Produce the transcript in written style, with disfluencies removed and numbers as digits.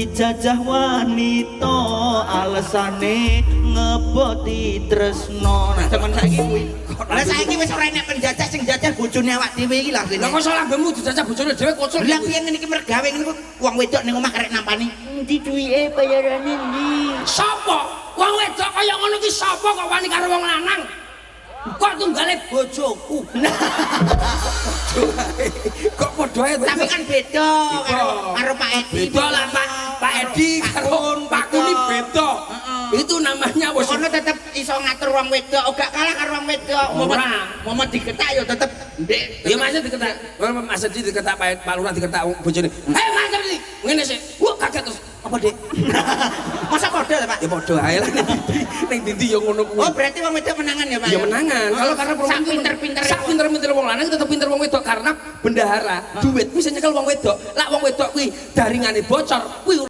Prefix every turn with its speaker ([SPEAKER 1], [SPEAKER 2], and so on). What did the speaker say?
[SPEAKER 1] Dijajah wanita alesane ngeboti tresno. Nah, zaman saiki kuwi.
[SPEAKER 2] Lah saiki wis ora enek penjajah, sing jajah bojone awak dhewe iki lah.
[SPEAKER 3] Lah kok lambemu dijajah bojone dhewe kocok.
[SPEAKER 2] Lah piye ngene iki mergawe ngene ku wong wedok ning omah karek nampani.
[SPEAKER 1] Endi duwike bayarane endi?
[SPEAKER 3] Sapa? Wong wedok kaya ngono ki sapa kok wani karo wong lanang? Kok tunggale bojoku. Kok padha ae.
[SPEAKER 2] Tapi kan beda karo Pak Edi.
[SPEAKER 3] Beda lah Pak Edi karo Pak Kuni beda. Itu namanya wis
[SPEAKER 2] kono tetep iso ngatur wong wedok, gak kalah karo wong wedok.
[SPEAKER 3] Ora.
[SPEAKER 2] Momo diketak ya tetep ndek.
[SPEAKER 3] Ya Mas diketak. Mas Edi diketak Pak Lurah diketak bojone. Hei Mas Edi, ngene sik. Wah kaget terus. Apa, Dik?
[SPEAKER 2] Masa padha ta, Pak?
[SPEAKER 3] Ya padha ae lah ning ndi ya ngono kuwi.
[SPEAKER 2] Oh, berarti wong wedok menangan ya, Pak?
[SPEAKER 3] Ya menangan. Kalau karena
[SPEAKER 2] sak pinter-pinter
[SPEAKER 3] sak pinter-pinter wong lanang tetep pinter wong wedok karena bendahara, duit kuwi sing nyekel wong wedok. Lak wong wedok kuwi daringane bocor, kuwi